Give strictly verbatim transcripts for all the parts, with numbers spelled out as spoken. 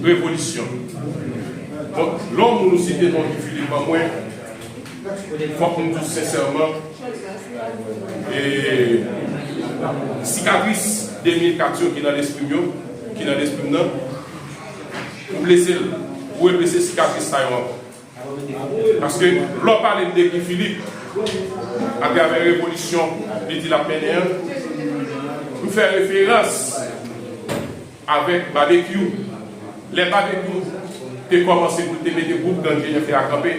Revolisyon. Bon, lè yon moun ou site non Guy Philippe ban mwen, fòk m di w sensèman, e, sikatris de mil kat yo ki nan lespri m yo, ki nan lespri m nan, ou blese l, ou reblese sikatris sa yo ankò. Paske lè w pale m de Guy Philippe, atravè revolisyon li di l ap mennen an, m fè referans avèk Babekyou. Lè Babekyou te kòmanse pou l te mete gwoup gang G N F yo a kanpe,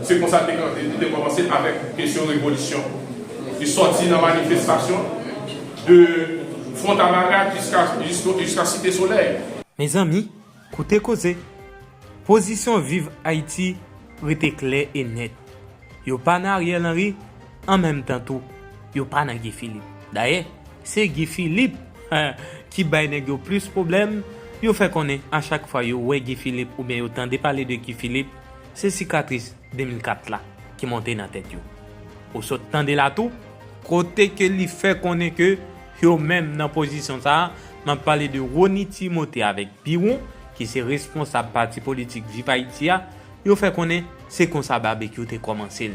se konsa l te, li te kòmanse avèk kesyon revolisyon. Li sòti nan manifestasyon de Fontamara jiska, jiska, jiska Site Solèy. Mezanmi, koute koze. Pozisyon Viv Ayiti rete klè e nèt. Yo pa nan Ariel Henry, an menm tan tou, yo pa nan Guy Philippe. Dayè, se Guy Philippe ki bay nèg yo plis pwoblèm. Yo fè konnen a chak fwa yo wè Guy Philippe oubyen yo tande pale de Guy Philippe, se sikatris de mil kat la ki monte nan tèt yo. Ou sot tande la tou, kote ke li fè konnen ke yo menm nan pozisyon sa a, m ap pale de Rony Timothée avèk Biron, ki se responsab pati politik Viv Ayiti a, yo fè konnen se konsa Babekyou te kòmanse l.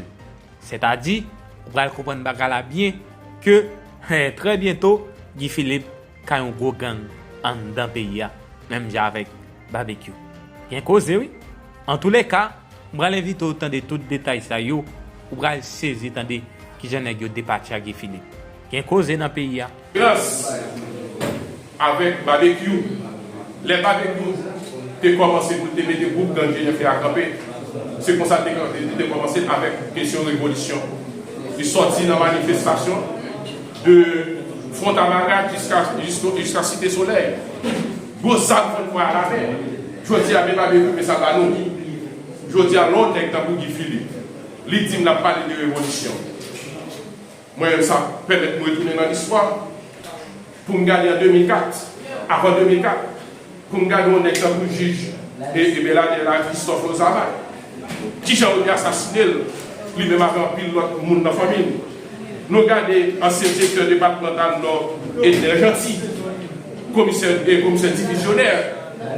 Sètadi, ou pral konprann bagay la byen ke, trè byento, Guy Philippe ka yon gwo gang anndan peyi a, menm jan avèk Babekyou. Gen koze, wi. Antouleka, m pral envite w tande tout detay sa yo, ou pral sezi tande kijan nèg yo depatcha Guy Philippe. Gen koze nan peyi a. Grans avèk Babekyou. Lè Babekyou te kòmanse pou l te mete gwoup gang G N F yo a kanpe, se konsa l te, li te kòmanse avèk kesyon revolisyon. Li sòti nan manifestasyon de Fontamara jiska, jiska, jiska Site Solèy. Gwo zam fann pran a lamen. Jodi a, men Babekyou, men sa ba nou. Jodi a, lè yon nèg tankou Guy Philippe, li di m l ap pale de revolisyon. Mwen menm, sa pèmèt mwen retounen nan listwa pou m gade an de mil kat, avan de mil kat, pou m gade yon nèg tankou jij e, e Beladè la, Christophe Losaval. Kijan yo te asasine l, li menm avè anpil lòt moun nan fanmi l. Nou gade ansyen direktè depatmantal Nò, Edner Jeanty, komisè, e komisè divizyonè,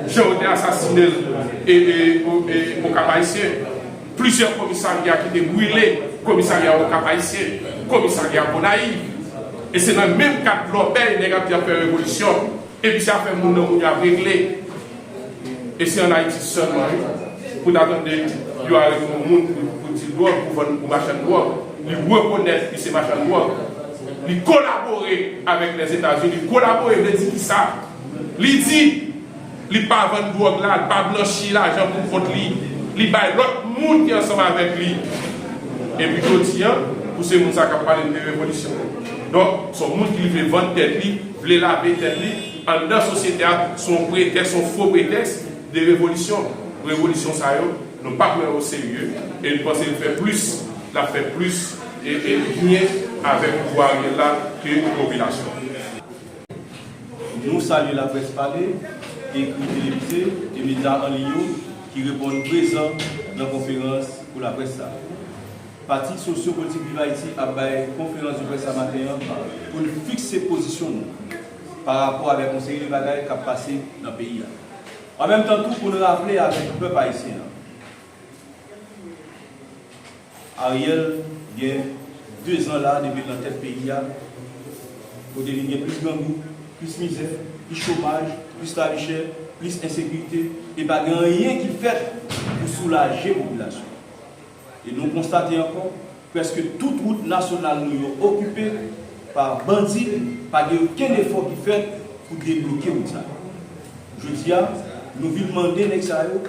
jan yo te asasine l e, e, e, e Okap Ayisyen. Plizyè komisarya ki te brile, komisarya Okap Ayisyen, komisarya Gonayiv. E se nan menm kad lòbèy nèg ap di ap fè revolisyon, epi se afè moun nan moun yo ap regle. E se ann Ayiti sèlman, wi, pou ta tande yo arete yon moun pou, pou dil dwòg, pou vann, pou machann dwòg. Li rekonèt li se machann dwòg. Li kolabore avèk Lèzetazini. Kolabore vle di kisa? Li di li pa vann dwòg la, li pa blanchi lajan pou kont li, li bay lòt moun ki ansanm avèk li. Epi jodi a, pou se moun sa k ap pale de revolisyon. Donk, se yon moun ki vle vann tèt li, vle lave tèt li, anndan sosyete a, se yon pretèks, se yon fo pretèks de revolisyon. Revolisyon sa yo, nou pa pran yo oserye, e nou panse l fè plis, l ap fè plis, e, e byen avèk pouvwa Ariel la ke popilasyon. Nou salye Laprès Pale, ki ekri televize e medya an liy yo, ki reponn prezan nan konferans pou laprès sa. Pati Sosyo Politik Viv Ayiti ap bay konferans de près sa maten an pou n fikse pozisyon nou pa rapò avèk yon seri de bagay k ap pase nan peyi a. An menm tan tou, pou n raple avèk pèp ayisyen an, Ariel gen de zan la depi l nan tèt peyi a, kote vin gen plis grangou, plis mizè, plis chomaj, plis lavi chè, plis ensekirite, e pa gen anyen ki fèt pou soulaje popilasyon. E nou konstate ankò, prèske tout wout nasyonal nou yo okipe pa bandi, pa gen okenn efò ki fèt pou debloke wout sa yo. Jodi a, nou vin mande nèg sa yo,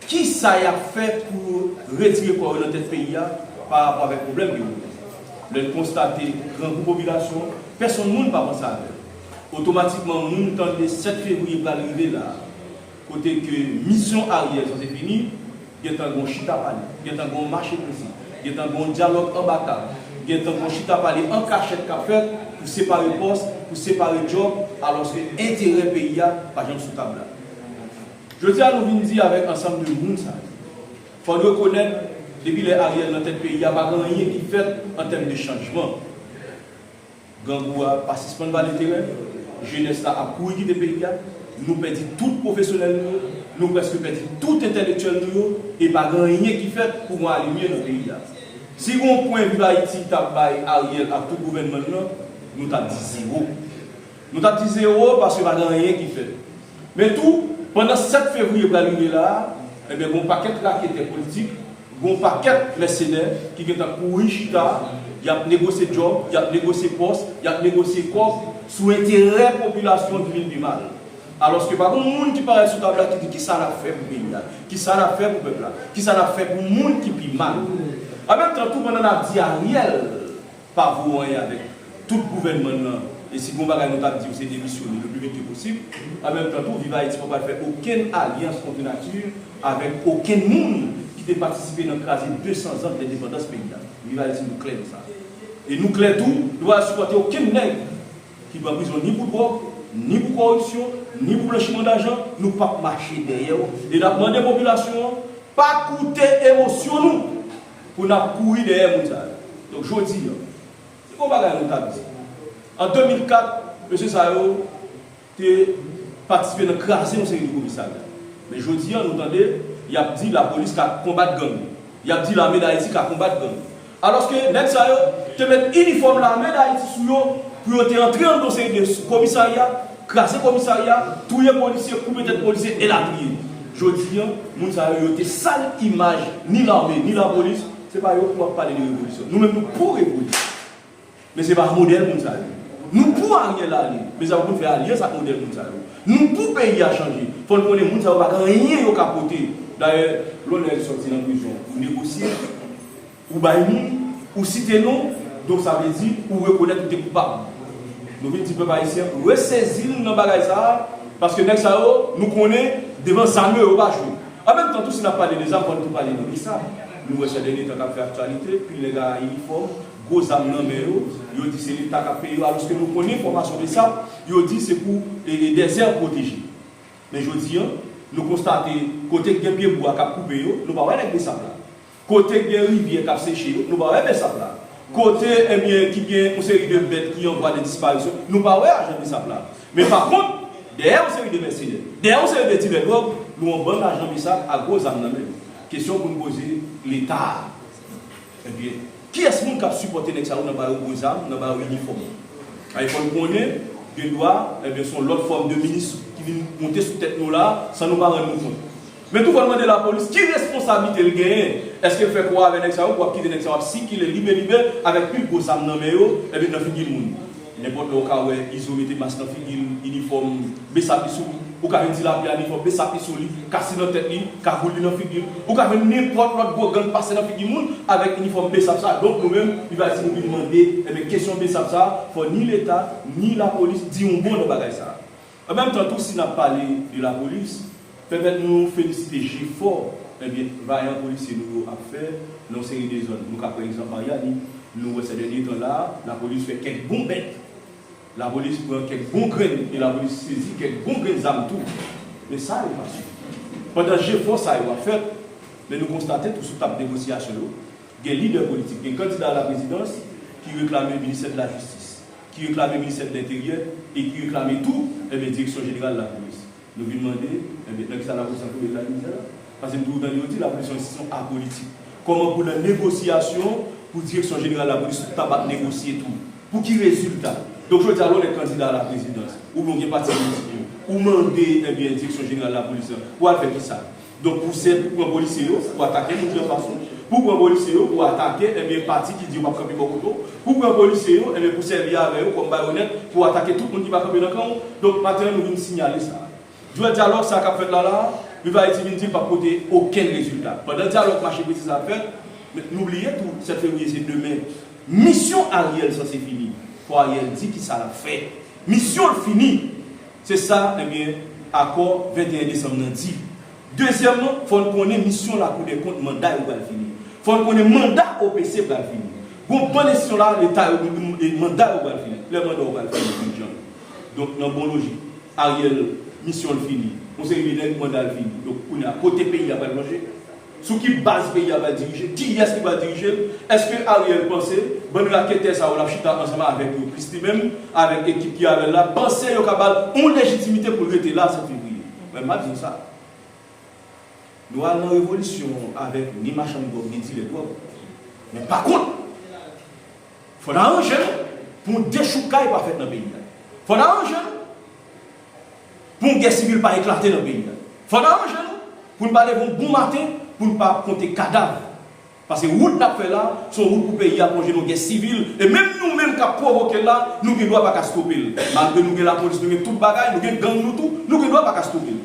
kisa y ap fè pou retire kò yo nan tèt peyi a pa rapò avèk pwoblèm ke yo gen? Lè n konstate grangou popilasyon, pèsonn moun pa panse avè l. Otomatikman, moun tande sèt fevriye pral rive la, kote ke misyon Ariel sanse fini, gentan gon chita pale, gentan gon mache prese, gentan gon dyalòg anba tab, gentan gon chita pale an kachèt k ap fèt pou separe pòs, pou separe djòb, alòske enterè peyi a pa janm sou tab la. Jodi a, nou vin di avèk ansanm de moun sa yo, fò n rekonèt, depi lè Ariel nan tèt peyi a, pa gen anyen ki fèt an tèm de chanjman. Grangou a pa sispann vale teren, jenès la ap kouri kite peyi a, Nou pèdi tout pwofesyonèl nou yo, nou prèske pèdi tout entèlektyèl nou yo, e pa gen anyen ki fèt pou gen alimyè nan peyi a. Si gen yon pwen Viv Ayiti t ap bay Ariel ak tout gouvènman l lan, nou t ap di zewo. Nou t ap di zewo paske pa gen anyen ki fèt. Men tou, pandan sèt fevriye pral rive la a, ebyen, gen yon pakèt raketè politik, gen yon pakèt mèsenè ki gentan kouri chita, y ap negosye djòb, y ap negosye pòs, y ap negosye kòb sou enterè popilasyon an ki vin pi mal. Alòske pa gen moun ki parèt sou tab la ki di kisa n ap fè pou peyi a, kisa n ap fè pou pèp la, kisa n ap fè pou moun ki pi mal. An menm tan tou, pandan n ap di Ariel pa vo anyen avèk tout gouvènman nan, e si gon bagay nou t ap di w se demisyone le pli vit ke posib, an menm tan tou, Viv Ayiti pa pral fè okenn alyans kont nati avèk okenn moun ki te patisipe nan kraze de san zan lendepandans peyi a. Viv Ayiti, nou klè nan sa. E nou klè tou, nou pa pral sipòte okenn nèg ki pran prizon ni pou dwòg, ni pou kòripsyon, ni pou blanchiman dajan, nou p ap mache dèyè w. E n ap mande popilasyon an, pa koute emosyon nou pou n ap kouri dèyè moun sa yo. Donk, jodi a, se yon bagay nou t ap di. An de mil kat, mesye sa yo te patisipe nan kraze yon seri de komisarya. Men jodi a, nou tande, y ap di lapolis ka konbat gang. Y ap di lame Dayiti ka konbat gang. Alòske nèg sa yo te met inifòm lame Dayiti sou yo pou yo te antre anndan yon seri de komisarya, kraze komisarya, touye polisye, koupe tèt polisye, elatriye. Jodi a, moun sa yo, yo te sal imaj ni lame, ni lapolis. Se pa yo pou ap pale de revolisyon. Nou menm, nou pou revolisyon. Men se pa modèl moun sa yo. Nou pou Ariel ale, men sa pou n fè alyans ak modèl moun sa yo. Nou pou peyi a chanje. Fò n konnen moun sa yo pa gen anyen yo ka pote. Dayè, lè w sòti nan prizon, ou negosye, ou bay moun, ou site non, donk sa vle di ou rekonèt ou te koupab. Nou vin di pèp ayisyen, resezi l nan bagay sa a, paske nèg sa yo, nou konnen, devan zam yo, yo pa jwe. An menm tan tou, si n ap pale de zam, fò n tou pale de BSAP. Nou wè sè dènye tan k ap fè aktyalite, pil nèg a inifòm, gwo zam nan men yo, yo di se Leta k ap peye yo, alòske nou konnen fòmasyon BSAP, yo di se pou e, e, dèzè pwoteje. Men jodi a, nou konstate kote k gen pye bwa k ap koupe yo, nou pa wè nèg BSAP la. Kote k gen rivyè k ap seche yo, nou pa wè BSAP la. Kote, ebyen, ki gen yon seri de bèt ki an vwa de disparisyon, nou pa wè ajan BSAP la. Men pa kont, dèyè yon seri de mèsenè, dèyè yon seri de dilè dwòg, nou wè yon bann ajan BSAP ak gwo zam nan men yo. Kesyon pou n poze Leta a. Ebyen, kiyès moun k ap sipòte nèg sa yo nan ba yo gwo zam, nan ba yo inifòm? Ay fò n konnen, gendwa, ebyen, se yon lòt fòm de minis ki vin monte sou tèt nou la, san nou pa rann nou kont. Men tou fò n mande lapolis, ki responsablite l genyen? Èske l fè kwa avè nèg sa yo pou ap kite nèg sa yo ap sikile libe libe avèk pil gwo zam nan men yo, ebyen, nan figi moun? Nenpòt lè w ka wè Izo mete mas nan figi l, inifòm BSAP li sou li. Ou ka vin di lapli a inifòm BSAP li sou li, kase nan tèt li, kagoul li nan figi l. Ou ka vin nenpòt lòt gwo gang pase nan figi moun avèk inifòm BSAP sa. Donk nou menm, li va di nou vin mande, ebyen kesyon BSAP sa, fò ni Leta, ni lapolis di yon mo nan bagay sa. An menm tan tou, si n ap pale de lapolis, pèmèt nou felisite jefò, ebyen, vayan polisye nou yo ap fè nan yon seri de zòn. Nou ka pran egzanp Maryani, nou wè sè dènye tan la, lapolis fè kèk bon bèt. Lapolis pran kèk bon grenn, e lapolis sezi kèk bon grenn zam tou. Men sa yo pa sifi. Pandan jefò sa yo ap fèt, men nou konstate tou sou tab negosyasyon yo, gen lidè politik, gen kandida a la prezidans ki reklame ministè de la jistis, ki reklame ministè de lenteryè e ki reklame tou, ebyen, direksyon jeneral lapolis. Nou vin mande, ebyen, nan kisa lapolis an tonbe nan mizè la? Paske m toujou tande yo di lapolis se yon enstitisyon apolitik. Kòman pou nan negosyasyon pou direksyon jeneral lapolis ou kapab negosye tou? Pou ki rezilta? Donk jodi a lè w nèk kandida a la prezidans, oubyen w gen pati politik ou, ou mande, ebyen, direksyon jeneral lapolis la pou al fè kisa? Donk pou se pou pran polisye yo, pou atake moun ki anfas ou, pou pran polisye yo, pou atake, ebyen, pati ki di yo p ap kanpe bò kote w, pou pran polisye yo, ebyen, pou sèvi avè yo kòm bayonèt, pou atake tout moun ki pa kanpe nan kan w. Donk maten an nou vin siyale sa. Jodi a dyalòg sa k ap fèt la la, Viv Ayiti vin di l p ap pote okenn rezilta. Pandan dyalòg mache prese sa ap fèt, men nou bliye tou sèt fevriye se demen. Misyon Ariel sanse fini. Fò Ariel di kisa l ap fè. Misyon l fini. Se sa, ebyen, akò venteyen desanm nan di. Dezyèmman, fò n konnen misyon Lakou dè Kont, manda yo pral fini. Fò n konnen manda O P C pral fini. Gon bann enstitisyon la, Leta yo, manda yo pral fini. Lè manda yo pral fini, Jan. Donk, nan bon lojik, Ariel, misyon l fini. Yon seri de nèg, manda l fini. Donk, kounye a, kote peyi a pral plonje? Sou ki baz peyi a pral dirije? Kiyès ki pral dirije l? Èske Ariel panse bann raketè sa yo l ap chita ansanm avèk yo, plis li menm, avèk ekip ki avè l la, panse yo ka ba l yon lejitimite pou l rete la sèt fevriye? Mwen, m ap di nou sa. Nou al nan revolisyon avèk ni machann dwòg, ni dilè dwòg. Men pa kont, fò n aranje nou pou yon dechoukay pa fèt nan peyi a. Fò n aranje nou pou yon gè sivil pa eklate nan peyi a. Fò n aranje nou pou n pa leve yon bon maten pou n pa konte kadav. Paske wout n ap fè la, se yon wout pou peyi a plonje nan yon gè sivil. E menm nou menm k ap pwovoke l la, nou gen dwa pa ka stope l. Malgre nou gen lapolis, nou gen tout bagay, nou gen gang nou tou, nou gen dwa pa ka stope l.